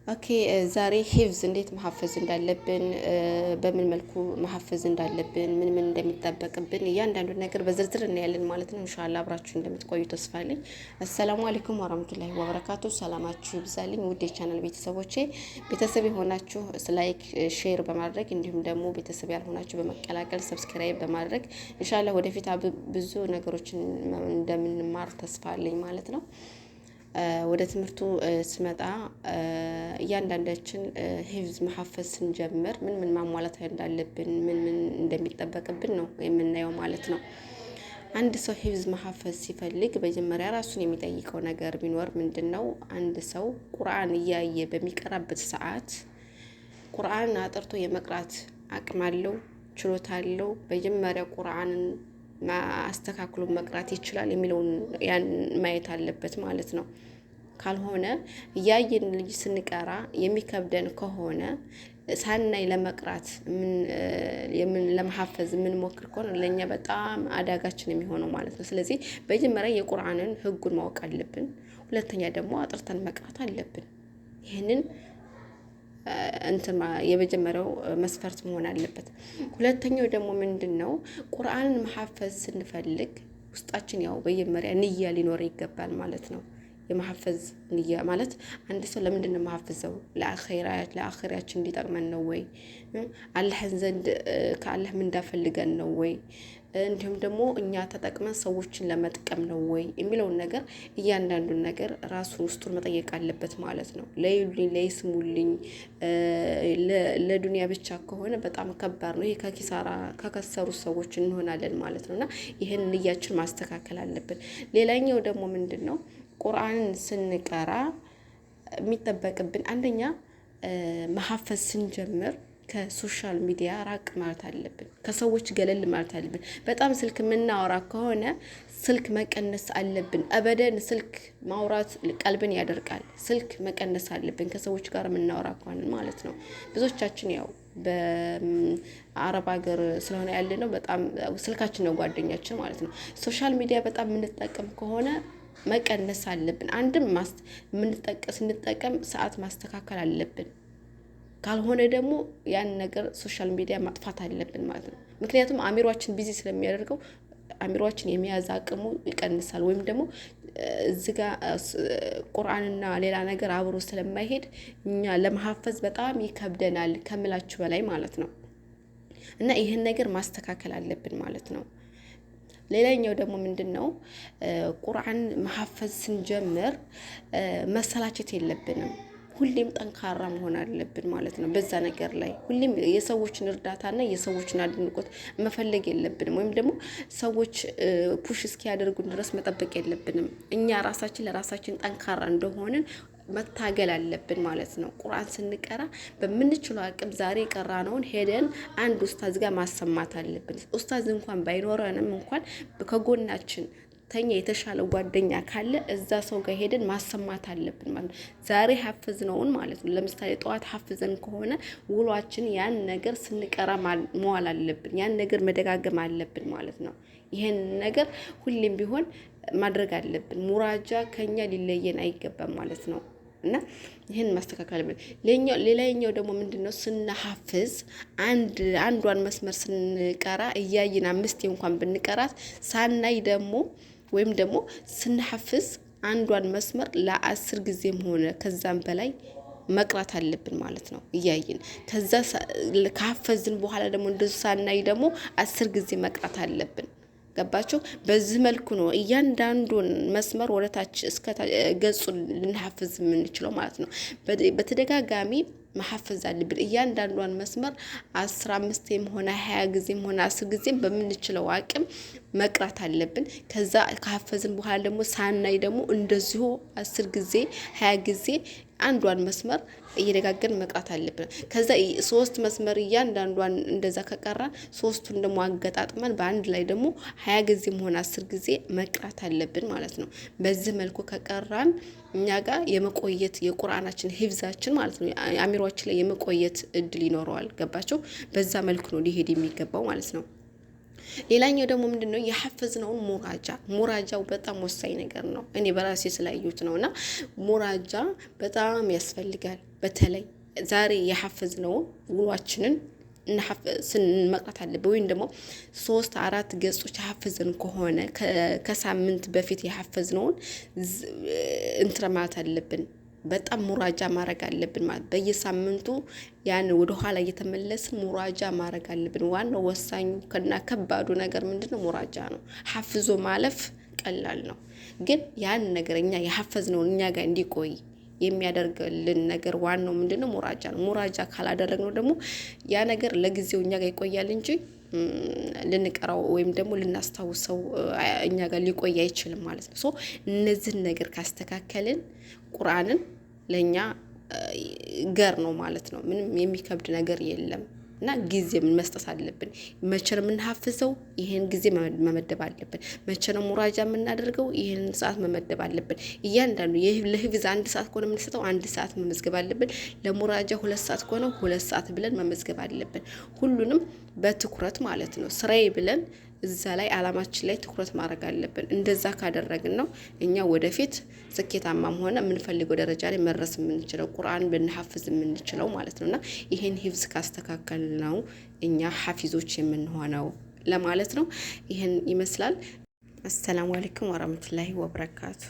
Okay፣ ዛሬ ሂፍዝ እንዴት መሐፈዝ እንዳለብን፣ በምን መልኩ መሐፈዝ እንዳለብን፣ ምን ምን እንደሚጠበቅብን እያንዳንዱ ነገር በዝርዝር እናያለን ማለት ነው። ኢንሻአላህ አብራችሁ እንደምትቆዩ ተስፋ አለኝ። አሰላሙ አለይኩም ወራህመቱላሂ ወበረካቱ። ሰላማችሁ ይብዛልኝ ውድ የቻናል ቤተሰቦቼ። ቤተሰብ የሆናችሁ like፣ share በማድረግ፣ እንዲሁም ደግሞ ቤተሰብ ያልሆናችሁ በመቀላቀል subscribe በማድረግ ኢንሻአላህ ወደፊት ብዙ ነገሮችን እንደምንማር ተስፋ አለኝ ማለት ነው። ወደ ትምህርቱ ስመጣ እያንዳንዳችን ሂፍዝ መሐፈዝ ስንጀምር ምን ምን ማሟላት እንዳለብን፣ ምን ምን እንደሚጠበቅብን ነው የምናየው ማለት ነው። አንድ ሰው ሂፍዝ መሐፈዝ ሲፈልግ መጀመሪያ ራሱን የሚጠይቀው ነገር ቢኖር ምንድን ነው? አንድ ሰው ቁርአን እያየ በሚቀራበት ሰዓት ቁርአንን አጥርቶ የመቅራት አቅም አለው፣ ችሎታ አለው? መጀመሪያ ቁርአንን አስተካክሎ መቅራት ይችላል የሚለውን ያን ማየት አለበት ማለት ነው። ካልሆነ እያየን ልጅ ስንቀራ የሚከብደን ከሆነ፣ ሳናይ ለመቅራት ለመሐፈዝ የምንሞክር ከሆነ ለእኛ በጣም አዳጋችን የሚሆነው ማለት ነው። ስለዚህ መጀመሪያ የቁርአንን ህጉን ማወቅ አለብን። ሁለተኛ ደግሞ አጥርተን መቅራት አለብን። ይህንን እንትን የመጀመሪያው መስፈርት መሆን አለበት። ሁለተኛው ደግሞ ምንድን ነው? ቁርአንን መሐፈዝ ስንፈልግ ውስጣችን ያው መጀመሪያ ንያ ሊኖር ይገባል ማለት ነው። የመሐፈዝ ንያ ማለት አንድ ሰው ለምንድን ነው መሐፍዘው? ለአኼራችን እንዲጠቅመን ነው ወይ? አላህን ዘንድ ከአላህ ምንዳ ፈልገን ነው ወይ? እንዲሁም ደግሞ እኛ ተጠቅመን ሰዎችን ለመጥቀም ነው ወይ የሚለውን ነገር እያንዳንዱን ነገር ራሱን ውስጡን መጠየቅ አለበት ማለት ነው። ለይሉኝ፣ ለይስሙልኝ፣ ለዱንያ ብቻ ከሆነ በጣም ከባድ ነው። ይሄ ከኪሳራ ከከሰሩ ሰዎች እንሆናለን ማለት ነው። እና ይህን ንያችን ማስተካከል አለብን። ሌላኛው ደግሞ ምንድን ነው? ቁርአንን ስንቀራ የሚጠበቅብን አንደኛ መሐፈዝ ስንጀምር ከ social media ራቅ ማለት አለብን። ከሰዎች ገለል ማለት አለብን። በጣም ስልክ የምናወራ ከሆነ ስልክ መቀነስ አለብን። አበደን ስልክ ማውራት ቀልብን ያደርቃል። ስልክ መቀነስ አለብን ከሰዎች ጋር የምናወራ ከሆነ ማለት ነው። ብዙዎቻችን ያው በአረብ ሀገር ስለሆነ ያለ ነው፣ በጣም ስልካችን ነው ጓደኛችን ማለት ነው። Social media በጣም የምንጠቀም ከሆነ መቀነስ አለብን። አንድም ስንጠቀም ሰዓት ማስተካከል አለብን። ካልሆነ ደግሞ ያን ነገር social media ማጥፋት አለብን ማለት ነው። ምክንያቱም አሚሯችን busy ስለሚያደርገው አሚሯችን የመያዝ አቅሙ ይቀንሳል። ወይም ደግሞ እዚህ ጋ ቁርአንና ሌላ ነገር አብሮ ስለማይሄድ እኛ ለመሐፈዝ በጣም ይከብደናል ከምላችሁ በላይ ማለት ነው። እና ይህን ነገር ማስተካከል አለብን ማለት ነው። ሌላኛው ደግሞ ምንድን ነው? ቁርአን መሐፈዝ ስንጀምር መሰላቸት የለብንም። ሁሌም ጠንካራ መሆን አለብን ማለት ነው። በዛ ነገር ላይ ሁሌም የሰዎችን እርዳታና የሰዎችን አድንቆት መፈለግ የለብንም። ወይም ደግሞ ሰዎች push እስኪያደርጉን ድረስ መጠበቅ የለብንም። እኛ ራሳችን ለራሳችን ጠንካራ እንደሆንን መታገል አለብን ማለት ነው። ቁርአን ስንቀራ በምንችለው አቅም ዛሬ የቀራነውን ሄደን አንድ ኡስታዝ ጋር ማሰማት አለብን። ኡስታዝ እንኳን ባይኖረንም እንኳን ከጎናችን ተኛ የተሻለ ጓደኛ ካለ እዛ ሰው ጋር ሄደን ማሰማት አለብን ማለት ነው። ዛሬ ሀፍዝነውን ማለት ነው። ለምሳሌ ጠዋት ሀፍዘን ከሆነ ውሏችን ያን ነገር ስንቀራ መዋል አለብን። ያን ነገር መደጋገም አለብን ማለት ነው። ይህን ነገር ሁሌም ቢሆን ማድረግ አለብን። ሙራጃ ከኛ ሊለየን አይገባም ማለት ነው። እና ይህን ማስተካከል አለብን። ሌላኛው ደግሞ ምንድን ነው? ስናሐፍዝ አንድ አንዷን መስመር ስንቀራ እያየን አምስቴ እንኳን ብንቀራት ሳናይ ደግሞ ወይም ደግሞ ስንሐፍዝ አንዷን መስመር ለ10 ጊዜም ሆነ ከዛም በላይ መቅራት አለብን ማለት ነው። እያየን ከዛ ካፈዝን በኋላ ደግሞ እንደዚ ሳናይ ደግሞ 10 ጊዜ መቅራት አለብን። ገባችሁ? በዚህ መልኩ ነው እያንዳንዱን መስመር ወደ ታች እስከ ገጹን ልንሐፍዝ የምንችለው ማለት ነው። በተደጋጋሚ መሐፈዝ አለብን። እያንዳንዷን መስመር 15ም ሆነ 20 ጊዜም ሆነ 10 ጊዜም በምንችለው አቅም መቅራት አለብን። ከዛ ካፈዝን በኋላ ደግሞ ሳናይ ደግሞ እንደዚሁ 10 ጊዜ፣ 20 ጊዜ አንዷን መስመር እየደጋገን መቅራት አለብን። ከዛ ሶስት መስመር እያንዳንዷን እንደዛ ከቀራን ሶስቱን ደግሞ አገጣጥመን በአንድ ላይ ደግሞ 20 ጊዜም ሆነ 10 ጊዜ መቅራት አለብን ማለት ነው። በዚህ መልኩ ከቀራን እኛ ጋር የመቆየት የቁርአናችን ሂፍዛችን ማለት ነው አሚሯችን ላይ የመቆየት እድል ይኖረዋል። ገባቸው? በዛ መልኩ ነው ሊሄድ የሚገባው ማለት ነው። ሌላኛው ደግሞ ምንድን ነው? የሐፈዝነውን ሙራጃ። ሙራጃው በጣም ወሳኝ ነገር ነው። እኔ በራሴ ስላዩት ነው። እና ሙራጃ በጣም ያስፈልጋል። በተለይ ዛሬ የሐፈዝነውን ውሏችንን መቅራት አለብን። ወይም ደግሞ ሶስት አራት ገጾች የሐፈዝን ከሆነ ከሳምንት በፊት የሐፈዝነውን እንትን ማለት አለብን። በጣም ሙራጃ ማድረግ አለብን ማለት በየሳምንቱ ያን ወደኋላ እየተመለስን ሙራጃ ማድረግ አለብን። ዋናው ወሳኙ እና ከባዱ ነገር ምንድነው? ሙራጃ ነው። ሐፍዞ ማለፍ ቀላል ነው፣ ግን ያን ነገር እኛ የሐፈዝነውን እኛ ጋር እንዲቆይ የሚያደርግልን ነገር ዋናው ምንድነው? ሙራጃ ነው። ሙራጃ ካላደረግነው ደግሞ ያ ነገር ለጊዜው እኛ ጋር ይቆያል እንጂ ልንቀራው ወይም ደግሞ ልናስታውሰው እኛ ጋር ሊቆይ አይችልም ማለት ነው። So እነዚህን ነገር ካስተካከልን ቁርአንን ለእኛ ገር ነው ማለት ነው። ምንም የሚከብድ ነገር የለም። እና ጊዜ መስጠት አለብን። መቼ ነው የምንሀፍዘው? ይህን ጊዜ መመደብ አለብን። መቼ ነው ሙራጃ የምናደርገው? ይህን ሰዓት መመደብ አለብን። እያንዳንዱ ለህፍዝ 1 ሰዓት ከሆነ የምንሰጠው 1 ሰዓት መመዝገብ አለብን። ለሙራጃ 2 ሰዓት ከሆነ 2 ሰዓት ብለን መመዝገብ አለብን። ሁሉንም በትኩረት ማለት ነው፣ ስራዬ ብለን እዛ ላይ አላማችን ላይ ትኩረት ማድረግ አለብን። እንደዛ ካደረግን ነው እኛ ወደፊት ስኬታማም ሆነ የምንፈልገው ደረጃ ላይ መድረስ የምንችለው፣ ቁርአን ብንሀፍዝ የምንችለው ማለት ነው። እና ይሄን ሂፍዝ ካስተካከል ነው እኛ ሀፊዞች የምንሆነው ለማለት ነው። ይህን ይመስላል። አሰላሙ አለይኩም ወራህመቱላሂ ወበረካቱ።